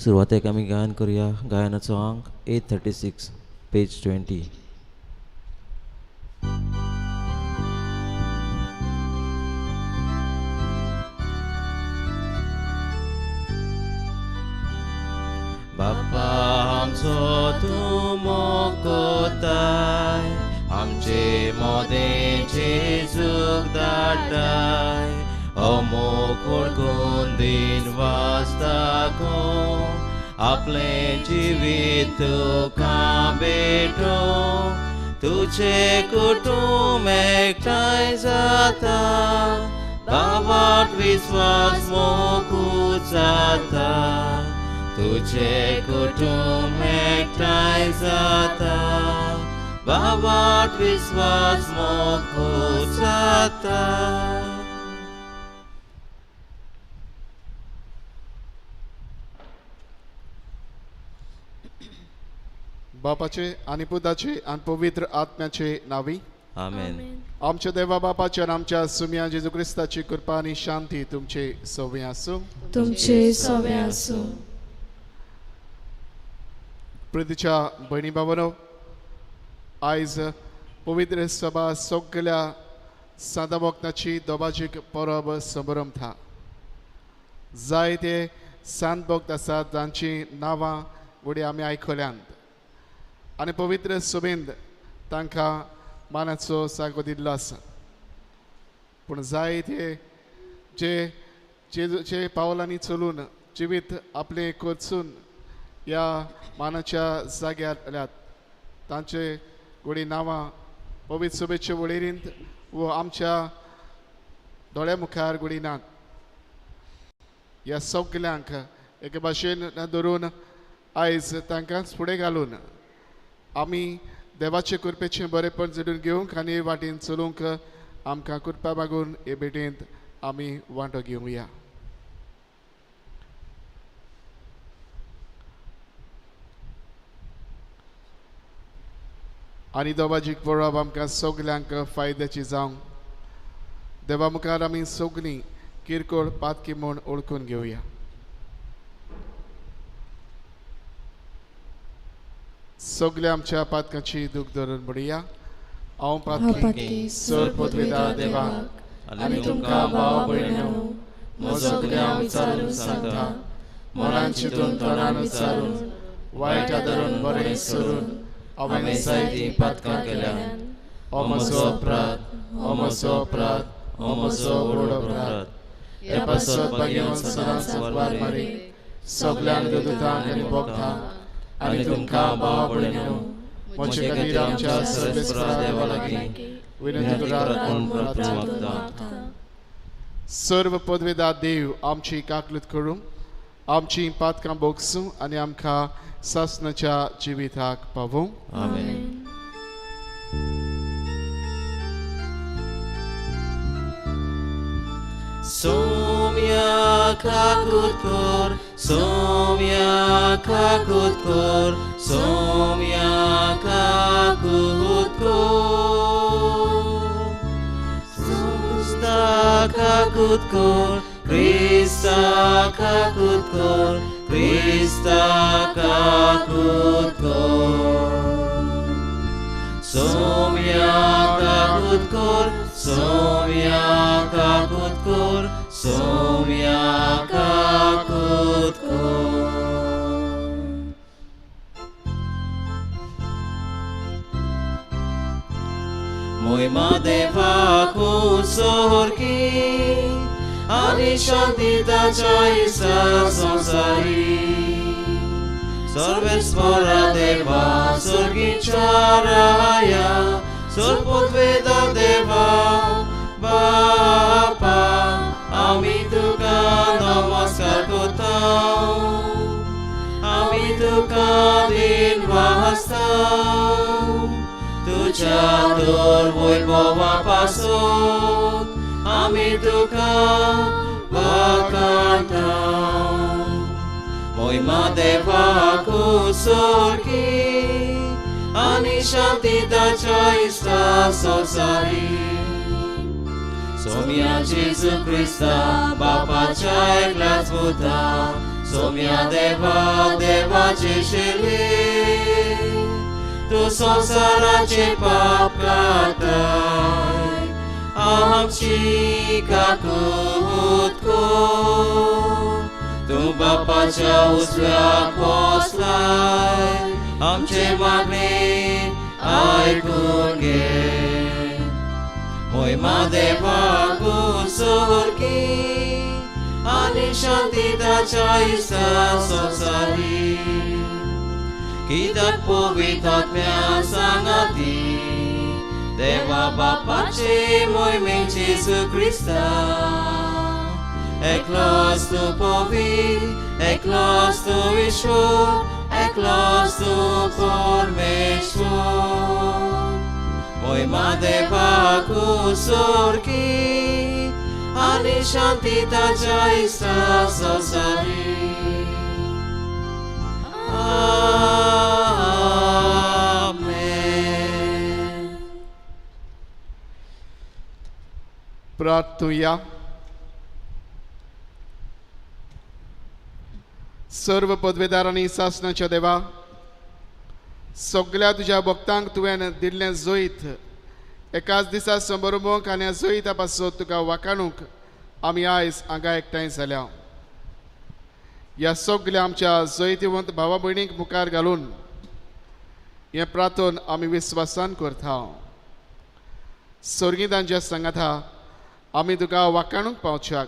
सुरवातेक आमी गायन करुया. गायनाचो आंक 836 पेज 20. बापा आमचो तूं मोगताय, आमचे मोदें जेजूक धाडटाय, अमोक वळखून दिन वाचताको, आपलें जिवीत तुका भेटोवं, तुजें कुटुंब एकठांय जाता, बाबाट विस्वास मोगूच जाता, तुजें कुटुंब एकठांय जाता, बाबाट विस्वास मोगूच जाता. बापाचे आनी पुताचे आनी पवित्र आत्म्याचे नावी आमेन. आमच्या देवा बापाचे आनी आमच्या सुम्या जेजू क्रिस्ताची कृपा आनी शांती तुमचे सवे आसूं. तुमचे सवे आसूं. प्रितीच्या भयणी बाबानो, आयज पवित्र सभा सगल्या सांता भक्ताची दोबाजीक परब संभ्रमता. जायते सांत भक्त आसात जांची नांवां घडये आमी आयकल्यांत आनी पवित्र सभेंत तांकां मानाचो जागो दिल्लो आसा. पूण जायते जे जेजूचे पावलांनी चलून जिवीत आपलें करचून ह्या मानाच्या जाग्यार आयल्यात तांचे घडये नांवां पवित्र सभेचे वळेरींत वो आमच्या दोळ्या मुखार घडये नात. ह्या सगल्यांक एके भाशेन धरून आयज तांकां फुडें घालून आमी देवाचे कृपेचें बरेपण जडून घेवंक आनी वाटेन चलूंक आमकां कृपा मागून हे भेटेंत आमी वांटो घेवया. आनी दोबाजीक परब आमकां सगल्यांक फायद्याची जावंक देवा मुखार आमी सगलीं किरकोळ पातकी म्हूण वळखून घेवया. सगल्या आमच्या पातकांची दूख धरून म्हणुया. हांव पातकी सर पदवेदार देवाक आनी तुमकां भाव भयणींनो म्हजो सगळ्यांक विचारून सांगता, मनान चिंतून तोंडान विचारून वायट आदरून बरें सोडून हांवें जायतीं पातकां केल्यांत. हो म्हजो अपराध, हो म्हजो अपराध, हो म्हजो व्हड अपराध. हे पासत भाग्यवान सदांच वार मारी सगल्यांक देवदूतांक आनी भक्तांक आनी तुमकां भाव भयणींनो म्हजे खातीर आमच्या सर्वेस्परा देवा लागीं विनंती करात म्हूण प्रार्थना मागता. सर्व पदवेदार देव आमची काकलूत करूं, आमची पातकां भोगसूं आनी आमकां सासणाच्या जिविताक पावूं. आमेन. सोम्या काकूत कर, सोम्या काकूत कर, सोम्या काकूत कर, क्रिस्ता काकूत कर, क्रिस्ता काकूत कर, क्रिस्ता काकूत कर, सोम्या काकूत कर, सोम्या काकूत कर, सोम्या काकूत कर. मोहिमा देवाकू सोरकी आनी शांती ताच्या इसा संसारी, सर्वेस्परा देवा स्वर्गीच्या राया, सर्वपदवेदा देवा बापा, आमी तुका नमस्कार करता, आमी तुका दिन वाजता, तुज्या तर वैभवा पासून आमी तुका वाखाणता. मोहिमा देवाकू सोरकी आनी शांती ताच्या इश्टा संवसारी, सोम्या जेजू क्रिस्ता बापाच्या एकल्याच पुता, सोम्या देवा देवाचे शेली तूं संवसाराचे पाप काडताय आमची काकूत कर तूं बापाच्या उजव्याक बसलाय आमचे मागणे आयकून घे मोहिमा देवाक सोरकी आनी शांती ताच्या इश्टा संवसारी कित्याक पवित्र आत्म्या सांगाती देवा बापाचे मोहिमेन जेजू क्रिस्ता एकलोच तूं पवित्र एकलोच तूं ईश्वर एकलोच तूं परमेश्वर मोहिमा देवाक सोरकी आनी शांती ताच्या इश्टा संवसारी. आमेन. प्रार्थुया. सर्व पदवेदार आनी सासणाच्या देवा, सगळ्या तुज्या भक्तांक तुवें दिल्लें जैत एकाच दिसा समरोवंक आनी ह्या जैता पासत तुका वाखाणूंक आमी आयज हांगा एकठांय जाल्या. ह्या सगळ्या आमच्या जैतिवंत भावा भयणींक मुखार घालून हें प्रार्थन आमी विस्वासान करता. स्वर्गीतांच्या सांगाता आमी तुका वाखाणूंक पावच्याक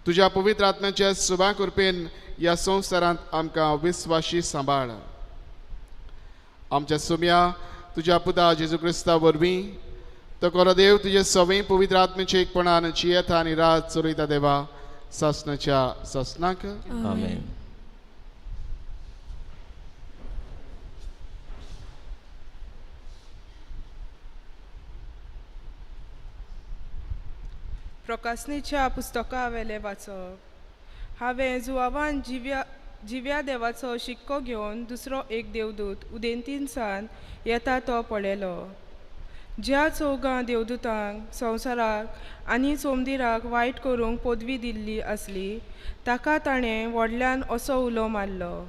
तुज्या पवित्र आत्म्याच्या सुभा कृपेन ह्या संवसारांत आमकां विस्वाशी सांबाळ. आमच्या सुम्या तुज्या पुता जेजू क्रिस्ता वरवीं तो कोरो देव तुजे सवय पवित्र आत्म्याचे एकपणान जियेता आनी राज चलयता देवा सासणाच्या सासणाक. आमेन. प्रकाशनीच्या पुस्तका वेलें वाचप. हांवें जुवावान जिव्या देवाचो शिक्को घेवन दुसरो एक देवदूत उदेंतीनसान येता तो पळयलो. ज्या चौगां देवदूतांक संवसाराक आनी सोमदिराक वायट करूंक पदवी दिल्ली आसली ताका ताणें व्हडल्यान असो उलो मारलो,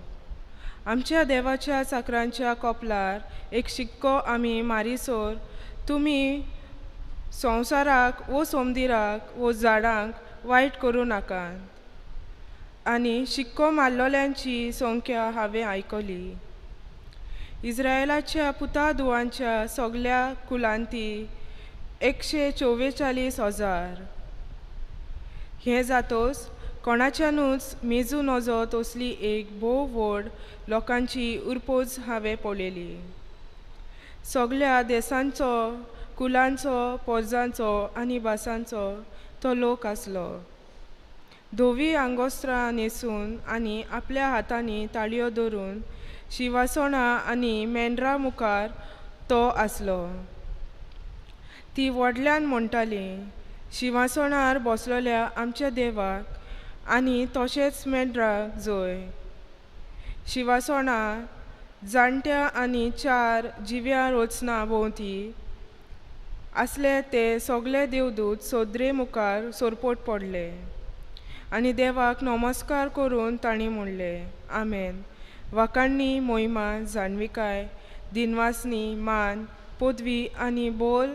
आमच्या देवाच्या चाकरांच्या कोपलार एक शिक्को आमी मारीसर तुमी संवसाराक वो सोमदिराक वो झाडांक वायट करूं नाकात. आनी शिक्को मारलोल्यांची संख्या हांवें आयकली. इस्रायलाच्या पुता धुवांच्या सगल्या कुलांती 144,000. हें जातोच कोणाच्यानूच मेजू नजो तसली एक भोव व्हड लोकांची उरपोज हांवें पळयली. सगल्या देसांचो, कुलांचो, पोरजांचो आनी भासांचो तो लोक आसलो. धवी आंगोस्त्रां न्हेसून आनी आपल्या हातांनी ताळयो धरून शिवासणां आनी मेंढरां मुखार तो आसलो. ती व्हडल्यान म्हणटाली, शिवासणार बसलोल्या आमच्या देवाक आनी तशेंच मेंढराक जय. शिवासणां जाणट्या आनी चार जिव्या रोचना भोंवती आसले ते सगळे देवदूत सोदरे मुखार सोरपोट पडले आनी देवाक नमस्कार करून तांणी म्हणलें, आमेन. वाखाणणी, मोहिमा, जाणविकाय, दिनवासनी, मान, पदवी आनी बोल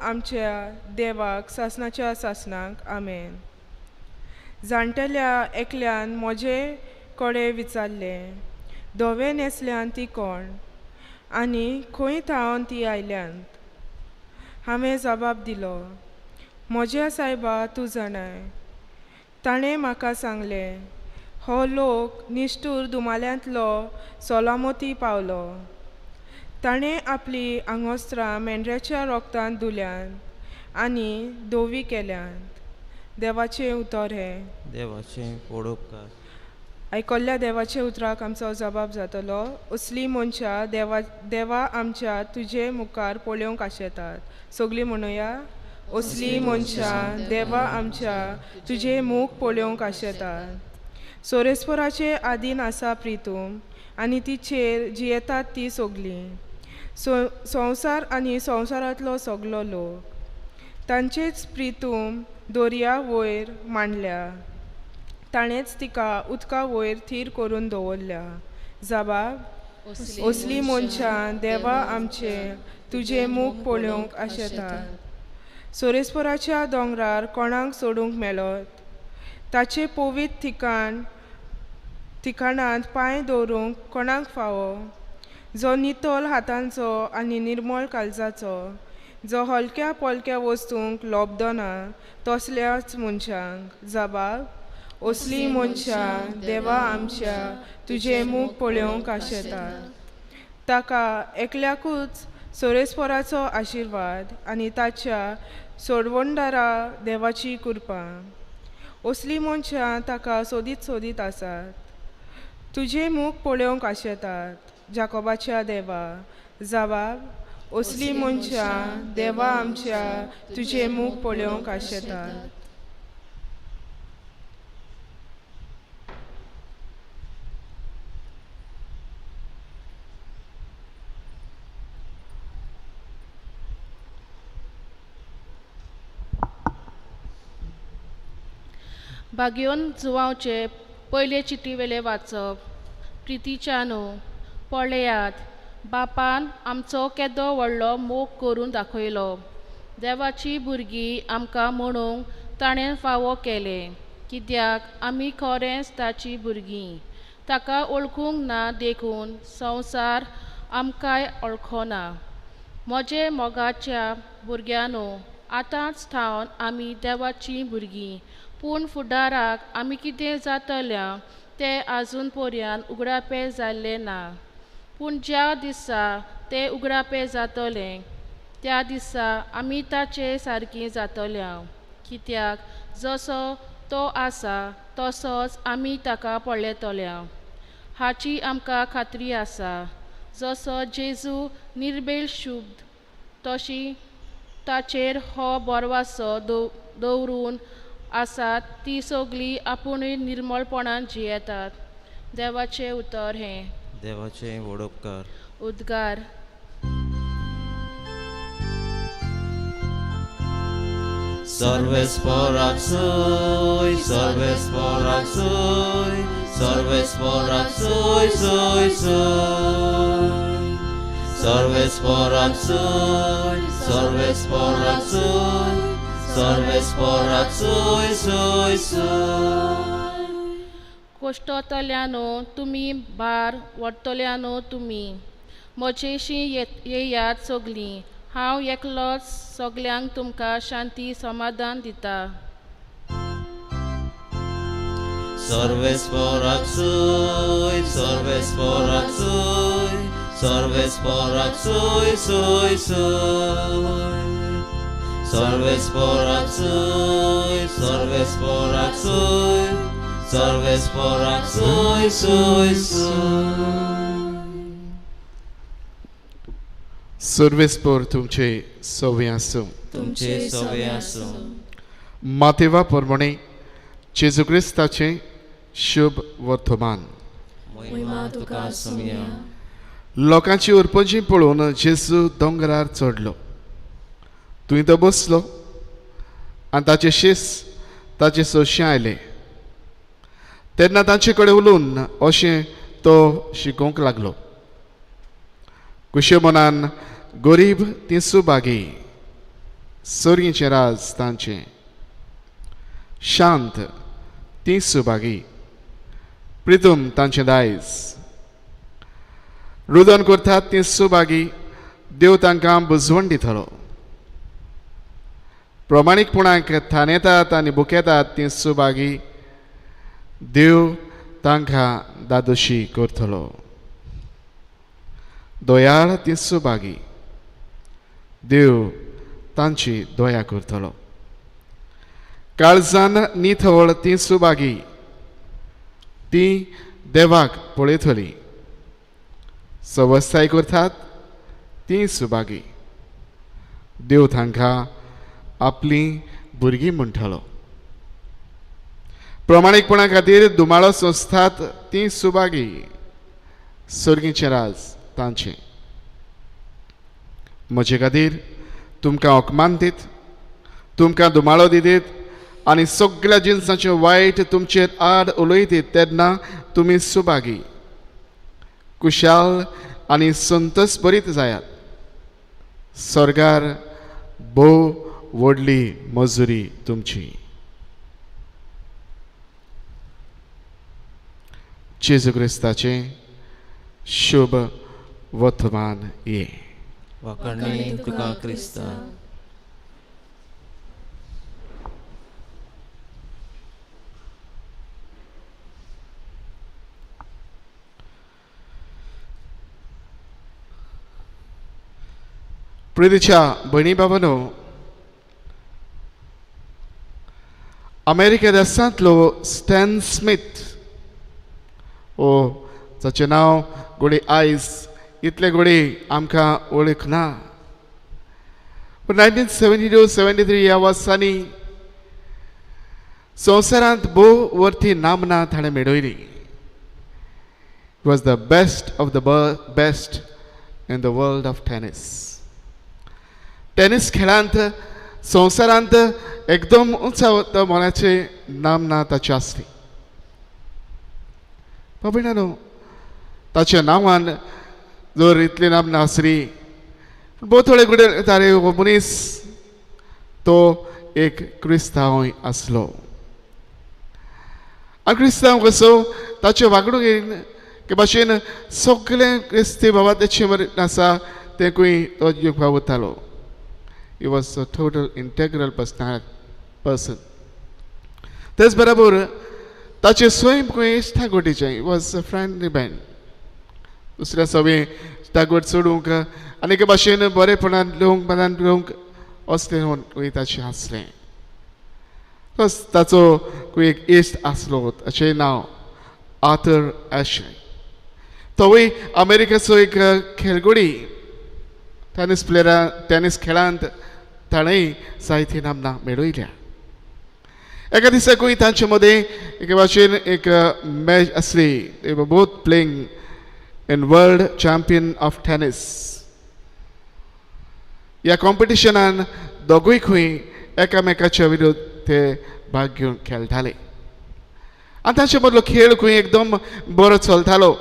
आमच्या देवाक सासणाच्या सासणाक. आमेन. जाणटेल्या एकल्यान म्हजे कडेन विचारलें, धवें न्हेसल्यान ती कोण आनी खंय थावन ती आयल्यांत? हांवें जबाब दिलो, म्हज्या सायबा तूं जाणाय. ताणें म्हाका सांगलें, हो लोक निश्ठूर दुमाल्यांतलो सोलामोती पावलो. ताणें आपली आंगोस्त्रां मेंढऱ्याच्या रोगतान धुल्यांत आनी धवी केल्यांत. देवाचें उतर हें. देवाचें परोपकार. आयकल्ल्या देवाच्या उतराक आमचो जबाब जातलो. असली मनशां देवा आमच्या तुजे मुखार पळोवंक आशेतात. सगळीं म्हणुया, असली मनशां देवा आमच्या तुजे मुख पळोवंक आशेतात. सोरेस्पराचे आदीन आसा प्रितूम आनी तिचेर जियेतात ती सगळीं. संवसार आनी संवसारांतलो सगलो लोक तांचेच प्रितूम दर्या वयर मांडल्या. ताणेंच तिका उदका वयर थीर करून दवरल्या. जबाब असली मनशां देवा आमचे तुजें मुख पळोवंक आशेतात. सोरेस्पराच्या दोंगरार कोणाक सोडूंक मेळत? ताचें पवित्र ठिकाणांत पांय दवरूंक कोणाक फावो? जो नितळ हातांचो आनी निर्मळ काळजाचो, जो हलक्या पोलक्या वस्तूंक लोबदना तसल्याच मनशांक. जबाब असली मनशां देवा आमच्या तुजें मुख पळोवंक आशेतात. ताका एकल्याकूच सोरेस्पराचो आशिर्वाद आनी ताच्या सोडवणदारा देवाची कृपा. असली मनशां ताका सोदीत सोदीत आसात, तुजें मुख पळोवंक आशेतात जाकोबाच्या देवा. जबाब असली मनशां देवा आमच्या तुजें मुख पळोवंक आशेतात. बागयोन जुवांवचे पयले चिटी वेले वाचप. प्रितीच्यानो, पळयात, बापान आमचो केदो व्हडलो मोग करून दाखयलो. देवाची भुरगीं आमकां म्हणूंक ताणें फावो केलें, कित्याक आमी खरेंच ताची भुरगीं. ताका वळखूंक ना देखून संवसार आमकांय वळखना. म्हजे मोगाच्या भुरग्यांनो, आतांच थावन आमी देवाचीं भुरगीं, पूण फुडाराक आमी कितें जातल्या तें आजून पर्यंत उगडापें जाल्लें ना. पूण ज्या दिसा तें उगडापें जातलें त्या दिसा आमी ताचे सारकीं जातल्या, कित्याक जसो तो आसा तसोच आमी ताका पळयतल्या. हाची आमकां खात्री आसा. जसो जेजू निर्बेल शुद्ध तशी ताचेर हो बरवासो दवरून आसात ती सगळीं आपुणूय निर्मळपणान जियेतात. देवाचें उतर हें. देवाचें व्हड उपकार. उद्गार. सर्वेस्पराक सोय, सर्वेस्पराक सोय, सर्वेस्पराक सोय सोय सोय. सर्वेस्पराक सोय, सर्वेस्पराक सोय, सर्वेस्पराक सोय सोय सोय. कोश्टतल्यानो तुमी, भार व्हरतल्यानो तुमी, म्हजेशी येयात सगलीं. हांव एकलोच सगल्यांक तुमकां शांती समाधान दिता. सर्वेस्पराक सोय, सर्वेस्पराक सोय, सर्वेस्पराक सोय सोय सोय. सर्वेस्पराक सोय, सर्वेस्पराक सोय, सर्वेस्पराक सोय सोय सोय. सर्वेस्पर तुमचे सवे आसूं. तुमचे सवे आसूं. मातेवा प्रमाणे जेजू क्रिस्ताचें शुभ वर्तमान. महिमा तुका सोम्या. लोकांची उरपंजी पळोवन जेजू दोंगरार चडलो. थंय तो बसलो आनी ताचे शिस ताचे सोशे आयले. तेन्ना तांचे कडेन उलोवन अशें तो शिकोवंक लागलो. कुशे मनान गरीब ती सुभागी, सोरयेचें राज तांचें. शांत ती सुभागी, प्रितम तांचें दायज. रुदन करतात ती सुभागी, देव तांकां बुजवण दितलो. प्रमाणीकपणाक थानेतात आनी बुकेतात ती सुभागी, देव तांकां दादोशी करतलो. दयाळ ती सुभागी, देव तांची दया करतलो. काळजान निथळ ती सुभागी, ती देवाक पळयतली. सवस्ताय करतात ती सुभागी, देव तांकां आपली भुरगीं म्हणटलो. प्रमाणीकपणा खातीर दुमाळो सोंसतात ती सुभागी, सर्गीचें राज तांचें. म्हजे खातीर तुमकां अपमान दीत, तुमकां दुमाळो दितीत आनी सगळ्या जिनसांचें वायट तुमचेर आड उलयतीत तेन्ना तुमी सुभागी, कुशाल आनी संतोष बरीत जायात. स्वर्गार भोव व्हडली मजुरी तुमची. जेजू क्रिस्ताचें शुभ वर्तमान ये. वाखाणणी तुका क्रिस्ता. प्रितीच्या भयणी बाबांनो, अमेरिके देशांतलो स्टॅन स्मिथ ओ जाचें नांव घोडये आयज इतले घोडये आमकां वळख ना, पूण 1972 73 ह्या वर्सांनी संवसारांत भोव वरती नामना ताणें मेळयली. Was the best of the best in the world of tennis. Tennis खेळांत संवसारांत एकदम उंचावत मोलाचे नामना ताची आसली. बाबा ताच्या नांवान जर इतली नामना आसली, भोव थोडे कडेन तारे हो मनीस तो एक क्रिस्तांवय आसलो. आनी क्रिस्तांव कसो ताचे वागणुकेन के भाशेन सगळें क्रिस्ती बाबा तेचे मरे आसा तें खंय तो जिखपाक वतालो. He was a total integral person. तेच बरोबर ताचे स्वयं खंय इश्टागोटीचें, he was a friendly man. दुसऱ्या सगळें इश्टागोट सोडूंक आनी एके भाशेन बरेपणान लोवंक मनान लोवंक असलें म्हूण ताचें आसलें. प्लस ताचो खंय एक इश्ट आसलो ताचें नांव आर्थर एशे. तोवूय अमेरिकेचो एक खेळगडी, टेनीस प्लेयरा, टेनीस खेळांत ताणेंय जायती नामना मेळयल्या. एका दिसाकूय तांचे मदें एके भाशेन एक मॅच आसली. They were both playing in world champion of tennis. ह्या कॉम्पिटिशनान दोगूय खंय एकामेकाच्या विरुद्ध ते भाग घेवन खेळटाले आनी तांचे मदलो खेळ खंय एकदम बरो चलतालो.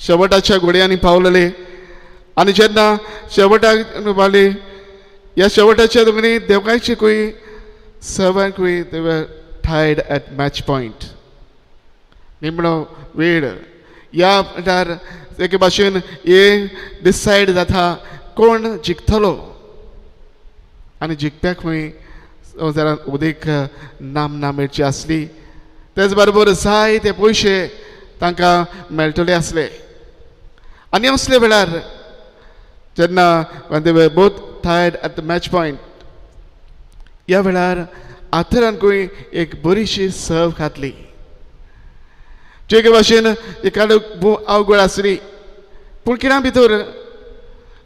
शेवटाच्या घोड्यांनी पावलेले आनी जेन्ना शेवटाक पावले, ह्या शेवटाच्या दोगांनी देवकांचे खंय सर्वांकूय they were tied at match point. निमणो वेळ ह्या म्हणल्यार एके भाशेन हे डिसायड जाता कोण जिखतलो आनी जिखप्याक खंय संवसारांत उदीक नामना मेळची आसली. तेच बरोबर जाय ते पयशे तांकां मेळटले आसले. आनी असले वेळार जेन्ना they were both tied at the match point, ह्या वेळार आर्थरान खंय एक बरीशी सर्व घातली जे एके भाशेन एकादो भोव अवघड आसली, पूण खिणा भितर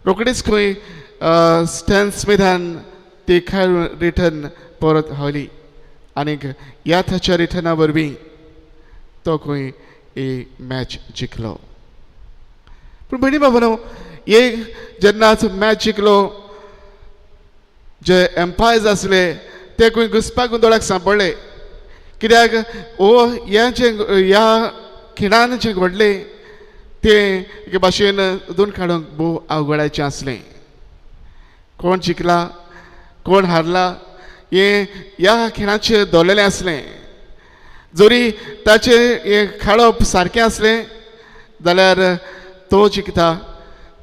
रोखडीच खंय स्टॅन स्मिथान ती खेळ रिटर्न परत हाडली आनीक ह्या ताच्या रिटर्ना वरवीं तो खंय ही मॅच जिखलो. पूण भयणी बाबांनो, एक जेन्नाच मॅच जिखलो, जे एम्पायर्स आसले ते खंय घुसपा गोंदळाक सांपडले. कित्याक हो हें जें ह्या खिणान जें घडलें तें एके भाशेन दोन काडूंक भोव अवघडाचें आसलें. कोण जिखला कोण हारला हें ह्या खिणाचेर दवरलेलें आसलें. जरी ताचें हें खेळप सारकें आसलें जाल्यार तो जिखता,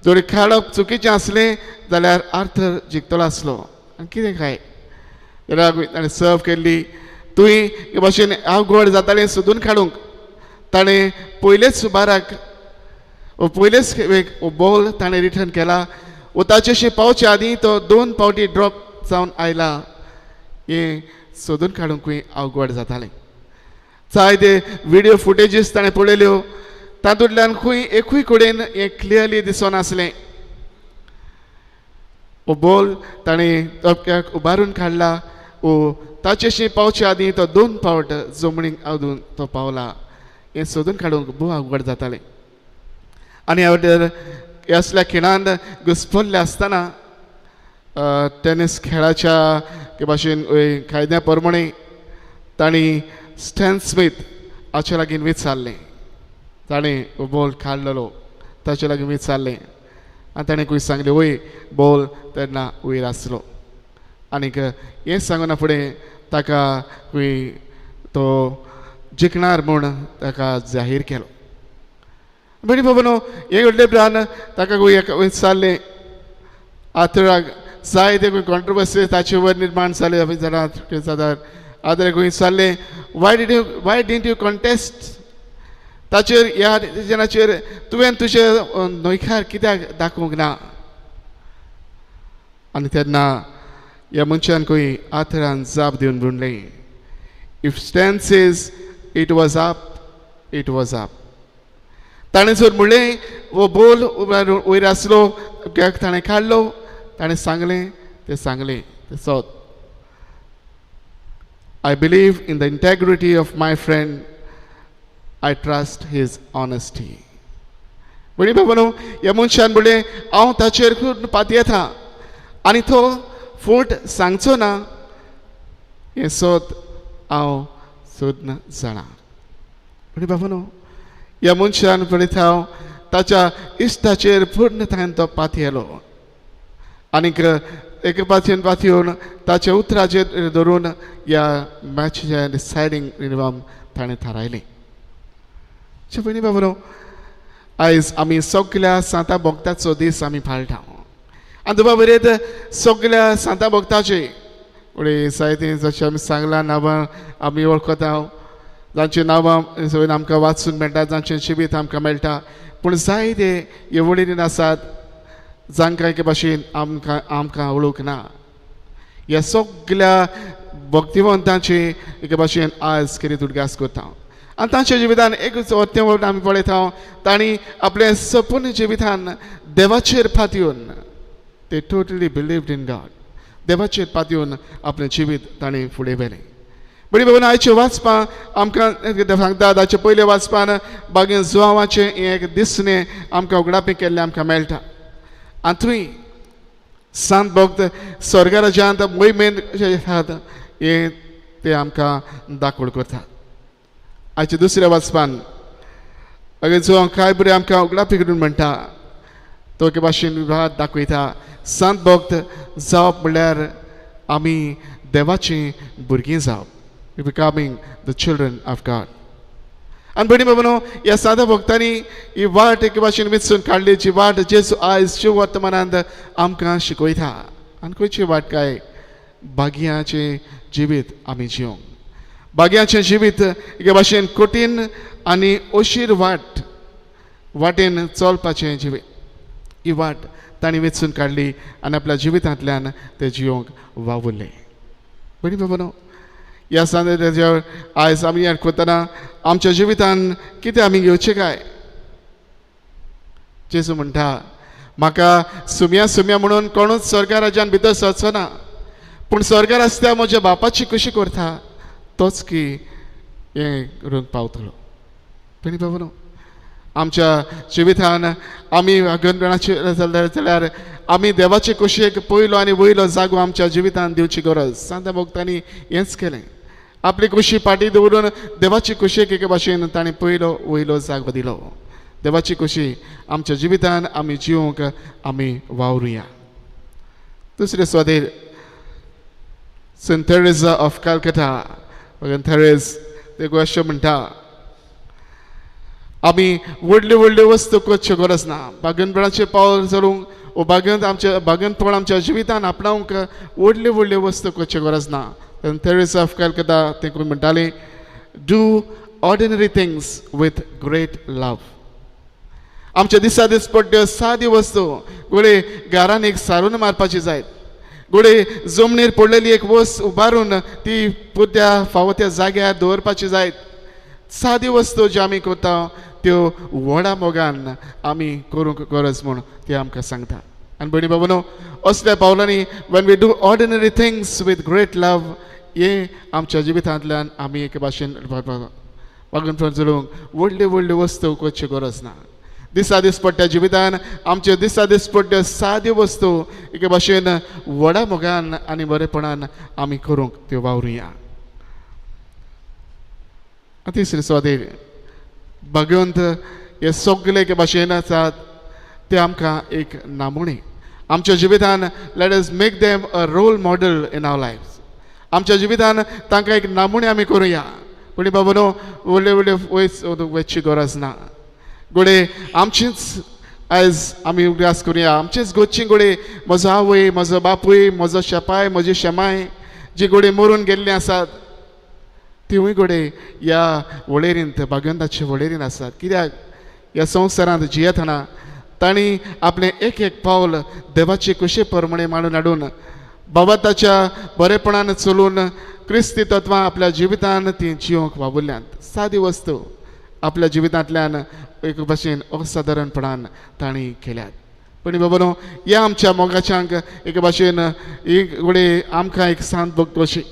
जरी खेळप चुकीचें आसलें जाल्यार आर्थर जिखतलो आसलो. आनी कितें काय जाल्यार ताणें सर्व केल्ली तुवें हे भाशेन अवघड जातालें सोदून काडूंक. ताणें पयलेच सुबाराक पयलेच एक बॉल ताणें रिटर्न केला वो ताचेशी पावचे आदीं तो 2 फावटी ड्रॉप जावन आयला. हें सोदून काडूंकूय अवघड जातालें. जायते विडियो फुटेजीस ताणें पळयल्यो, तातूंतल्यान खंय एकूय कडेन हें क्लियरली दिसनासलें. हो बॉल ताणें तोपक्याक उबारून काडला वो ताचेशी पावचे आदीं तो 2 फावट जमनीक अदून तो पावला. हें सोदून काडूंक भोव अवघड जातालें. आनी असल्या खिणान घुसपल्ले आसतना टेनीस खेळाच्या के भाशेन कायद्या प्रमाणे तांणी स्टॅन स्मीथ हाचे लागीं विचारलें. ताणें बॉल काडलेलो ताचे लागीं विचारलें आनी ताणें खंय सांगलें वय बॉल तेन्ना वयर आसलो. आनीक हें सांगना फुडें ताका खंय तो जिखणार म्हूण ताका जाहीर केलो. भयणी बाबांनो हें घडले उपरांत ताका खंय विचारलें आथराक जायते खंय कॉन्ट्रोवर्सी ताचे वयर निर्माण जाले जाणां आदर खंय विचारलें why didn't you contest ताचेर ह्या डिसिजनाचेर तुवें तुजें न्हयकार कित्याक दाखोवंक ना. आनी तेन्ना ह्या मनशान खंय आथरान जाप दिवन म्हणलें if Stan says it was up it was up. ताणें जर म्हणलें हो बोल वयर आसलो ताणें काडलो ताणें सांगलें तें सांगलें तें सत. I believe in the integrity of my friend, I trust his honesty. भयणी बाबांनो ह्या मनशान म्हणलें हांव ताचेर खूब पातयेता आनी तो फट सांगचो ना हें सत हांव सोदना जाणा. भयणी बाबांनो ह्या मनशान पळयता हांव ताच्या इश्टाचेर पूर्णतायेन तो पातयेलो आनीक एक पातयेन पातयेवन ताच्या उतराचेर धरून ह्या मॅचीचें डिसायडींग नियम ताणें थारायलें. भयणी बाबांनो आयज आमी सगल्या सांता भक्ताचो दीस आमी पाळटा आनी तुका बरें सगल्या सांता भक्ताचे फुडें जायते जशें आमी सांगलां नांवां आमी वळखता जांची नांवां आमकां वाचूंक मेळटा जांचें जिवीत आमकां मेळटा पूण जायते हे वळेरेन आसात जांकां एके भाशेन आमकां आमकां वळख ना. ह्या सगल्या भक्तिवंतांचे एके भाशेन आयज कितें उडगास करता आनी तांच्या जिवितान एक तें आमी पळयता तांणी आपलें सपूर्ण जिवितान देवाचेर पातयेवन ते टोटली बिलीव्ड इन गॉड देवाचेर पातयेवन आपलें जिवीत ताणें फुडें व्हेलें. भयणी बाबांनो आयचें वाचपां आमकां सांगता ताचें पयलें वाचपान बागेन जुवांवाचें हें एक दिसणें आमकां उगडापें केल्लें आमकां मेळटा. आनी थंय सांत भक्त स्वर्गराज्यांत मोहिमेन येतात हें ते आमकां दाखोवण करतात. आयच्या दुसऱ्या वाचपान अगे जो काय बरें आमकां उगडापी करून म्हणटा तो एके भाशेन विभाग दाखयता सांत भक्त जावप म्हणल्यार आमी देवाचीं भुरगीं जावप, becoming the children of God. आनी भयणी बाबांनो ह्या सादा भक्तांनी ही वाट एके भाशेन वेंचून काडली जी वाट जेजू आयज जीव वर्तमानांत आमकां शिकयता. आनी खंयची वाट काय भाग्याचें जिवीत आमी जिवंक भाग्याचें जिवीत एके भाशेन कठीण आनी अशीर वाट वाटेन चलपाचें जिवीत ही वाट तांणी वेंचून काडली आनी आपल्या जिवितांतल्यान ते जिवंक वावुरले. भयणी बाबांनो ह्या सांजेर आयज आमी याद करतना आमच्या जिवितान कितें आमी घेवचें काय? जेजू म्हणटा म्हाका सुम्या सुम्या म्हणून कोणूच स्वर्गा राज्यान भितर सरचो ना, पूण स्वर्गार आसता म्हज्या बापाची कशी करता तोच की हें करूंक पावतलो. भयणी बाबांनो आमच्या जिवितान आमी गणपणाचेर जाल्यार आमी देवाचे कुशेक पयलो आनी वयलो जागो आमच्या जिवितान दिवची गरज. सांता भक्तांनी हेंच केलें, आपली कुशी फाटीं दवरून देवाची कुशेक एके भाशेन ताणें पयलो वयलो जागो दिलो. देवाची कुशी आमच्या जिवितान आमी जिवंक आमी वावरुया. दुसरे सुवातेर सेंट थेरेजा ऑफ कलकत्ता थेरेज ते अशें म्हणटा आमी व्हडल्यो व्हडल्यो वस्तू करच्यो गरज ना, बागनपणाचें पावल चलूंक वो बागेंत आमच्या बागनपण आमच्या जिवितान आपणावंक व्हडल्यो व्हडल्यो वस्तू करच्यो गरज ना. थेरेजा ऑफ कलकत्ता ते कोण म्हणटाले do ordinary things with great love. आमच्या दिसा दीस पडट्यो सादी वस्तू गोडे घरान एक सारून मारपाची जायत, गोडे जमनीर पडलेली एक वस्त उबारून ती पुरत्या फावो त्या जाग्यार दवरपाची जायत. सादी वस्तू ज्यो आमी करता त्यो व्हडा मोगान आमी करूंक गरज म्हूण ते आमकां सांगता. आनी भयणी बाबांनो असल्या पावलांनी when we do ordinary things with great love हें आमच्या जिवितांतल्यान आमी एके भाशेन वागून चलूंक व्हडल्यो व्हडल्यो वस्तू करच्यो गरज ना. दिसा दिसपट्ट्या जिवितान आमच्यो दिसा दिसपट्ट्यो साद्यो वस्तू एके भाशेन व्हडा मोगान आनी बरेपणान आमी करूंक त्यो वावरुया. तिसरी सुवातेर भाग्यवंत हे सगळे एके भाशेन आसात ते आमकां एक नामोणी आमच्या जिवितान. Let us make them a role model in our life. आमच्या जिवितान तांकां एक नामोणी आमी करुया. पूण बाबा न्हू व्हडले व्हडले वयच वचची गरज ना. घोडे आमचीच आयज आमी उगडास करुया, आमचीच गोची घोडे म्हजो आवय, म्हजो बापूय, म्हजो शेपाय, म्हजी शेमाय जी घोडे मरून गेल्ली आसात तिवूय घोडे ह्या वळेरींत भाग्यवंताचे वळेरींत आसात. कित्याक ह्या संवसारांत जियेतना तांणी आपलें एक एक पावल देवाचे कुशे प्रमाणे मांडून हाडून बाबा ताच्या बरेपणान चलून क्रिस्ती तत्वां आपल्या जिवितान ती जिवंक वावुरल्यांत. सादी वस्तू आपल्या जिवितांतल्यान एक भाशेन असादारणपणान तांणी केल्यात. पूण बाबा न्हू ह्या आमच्या मोगाच्यांक एके भाशेन एक घडये आमकां एक सांत भक्त कशी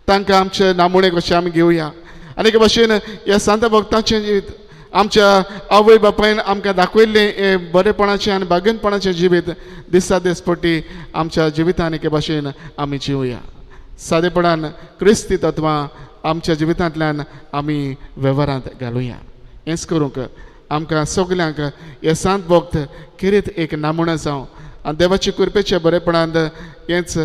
तांकां आमचे नामोणे कशें आमी घेवया आनी एके भाशेन ह्या सांत भक्तांचें जिवीत आमच्या आवय बापायन आमकां दाखयल्लें हें बरेपणाचें आनी भाग्यपणाचें जिवीत दिसा दिसपट्टी आमच्या जिवितान एके भाशेन आमी जिवया. सादेपणान क्रिस्ती तत्वां आमच्या जिवितांतल्यान आमी वेव्हारांत घालुया. हेंच करूंक आमकां सगल्यांक हे सांत भक्त खेरीत एक नामोणो जावं आनी देवाचे कृपेच्या बरेपणांत हेंच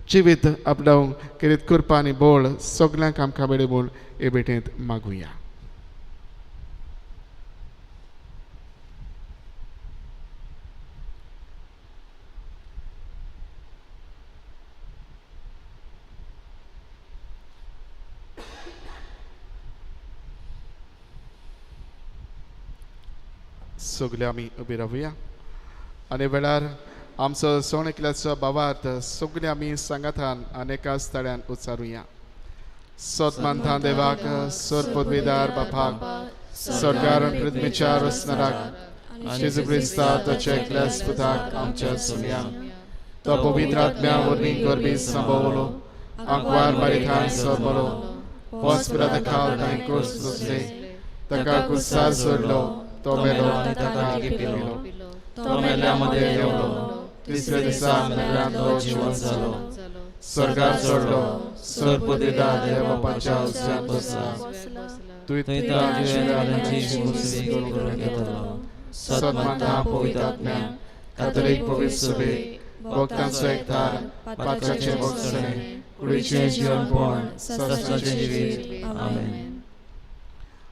जिवीत आपणावंक खेरीत कृपा आनी बळ सगल्यांक आमकां मेळूं म्हूण हे भेटेंत मागुया. सगळे आमी उबी रावया आनी वेळार आमचो सण एकल्याचो भावार्थ सगळे आमी सांगातान आनी एकाच तळ्यान उच्चारुया. सत मानता देवाक, सर पदवीदार बापाक, सरकार पृथ्वीच्या रचणाराक, जेजू क्रिस्ता ताच्या एकल्याच पुताक आमच्या सुमया, तो पवित्र आत्म्या वरवीं गर्भी संभवलो, आंकवार मारिथान सरबलो, पोस पिरात खाल तांणी क्रूस सोंसले, ताका कुर्सार सोडलो, तो मेलो आनी ताका लिपिलो, तो मेल्या मदें देंवलो, तिसऱ्या दिसा मेल्ल्यांत तो जिवन जालो, स्वर्गार चडलो, सर पदवीदार देव बापाच्या उजव्यान बसला, थंय जिव्यांची मुसवी करून घेतलो. सत मानता पवित्र आत्म्या, कातोलीक पवित्र सभेक, भक्तांचो एकठार, पात्राचें भोगसणें, कुडीचें जिवनपण, सदांचें जिवीत. आमेन.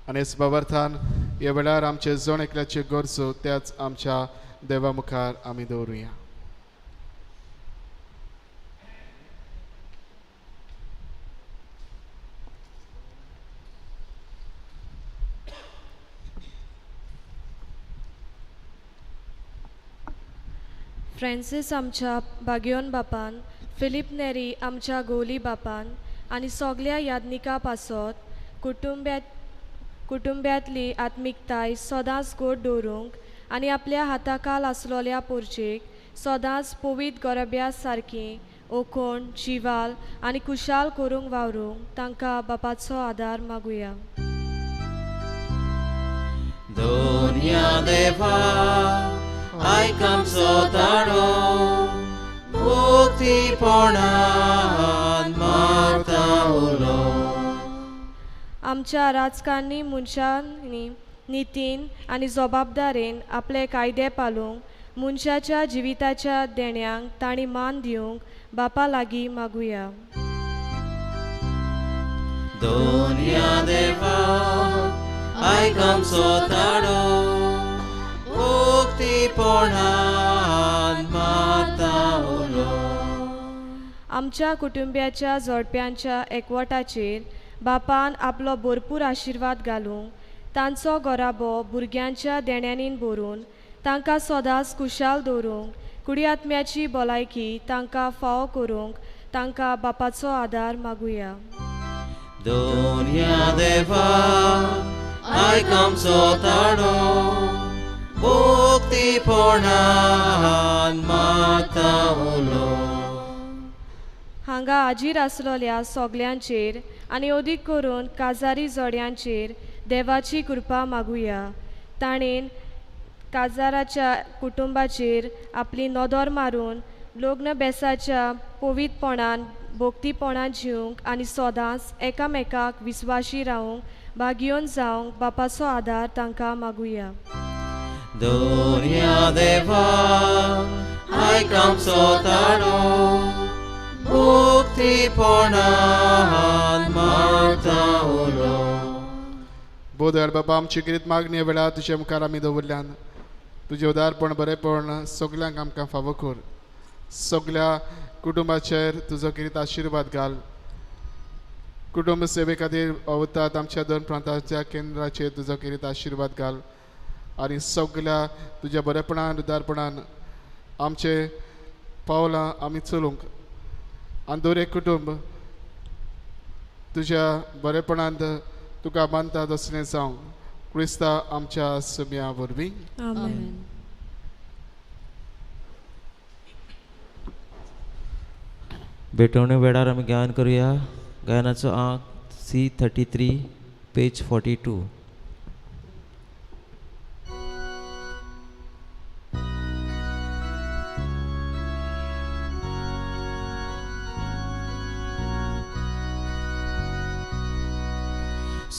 आनी बाबार्थान ह्या वेळार आमचे जण एकल्याचे गरजो त्याच आमच्या देवा मुखार आमी दवरुया. फ्रांसीस आमच्या बाग्योन बापान, फिलीप नेरी आमच्या गोली बापान आनी सगल्या यादनिका पासत कुटुंब्यांतली आत्मिकताय सदांच गोड दवरूंक आनी आपल्या हाताखाल आसलोल्या पोरचेक सदांच पवित्र गोरब्या सारकी ओकोण जिवाल आनी खुशाल करूंक वावरूंक तांकां बापाचो आदार मागुया. दोनया देवा आयक आमचो ताळो, मुक्तीपणान मारता उलो. आमच्या राजकारणी मनशांनी नितीन आनी जबाबदारेन आपले कायदे पालूंक मनशाच्या जिविताच्या देण्यांक तांणी मान दिवंक बापा लागीं मागुया. दोनया देवा आयक आमचो ताळो, मुक्तीपणान मारता उलो. आमच्या कुटुंब्याच्या जोडप्यांच्या एकवटाचेर बापान आपलो भरपूर आशिर्वाद घालूंक तांचो गोराबो भुरग्यांच्या देण्यांनी भरून तांकां सदांच खुशाल दवरूंक कुडी आत्म्याची भलायकी तांकां फावो करूंक तांकां बापाचो आदार मागुया. दोनया देवा आयक आमचो ताळो, मुक्तीपणान मारता उलो. हांगा हाजीर आसलोल्या सगल्यांचेर आनी अदीक करून काजारी जोड्यांचेर देवाची कृपा मागुया. ताणेन काजाराच्या कुटुंबाचेर आपली नदर मारून लग्न बेसाच्या पवित्रपणान भोक्तीपणान जिवंक आनी सदांच एकामेकाक विस्वाशी रावंक भागयोन जावंक बापाचो आदार तांकां मागुया. दोनया देवा आयक आमचो ताळो, मुक्तीपणान मागता उलो. बोधर बाबा आमची गिरीत मागणी वेळार तुजे मुखार आमी दवरल्यान तुजें उदारपण बरेपण सगल्यांक आमकां फावो कर. सगल्या कुटुंबाचेर तुजो गिरीत आशिर्वाद घाल. कुटुंब सेवे खातीर अवतात आमच्या दोन प्रांताच्या केंद्राचेर तुजो गिरीत आशिर्वाद घाल आनी सगल्या तुज्या बरेपणान उदारपणान आमचे पावलां आमी चलूंक आनी दर एक कुटुंब तुज्या बरेपणांत तुका मानता तसलें जावं क्रिस्ता आमच्या सुम्या वरवीं. आमेन. भेटवणे वेळार आमी गायन करुया. गायनाचो आंक C33 page 42.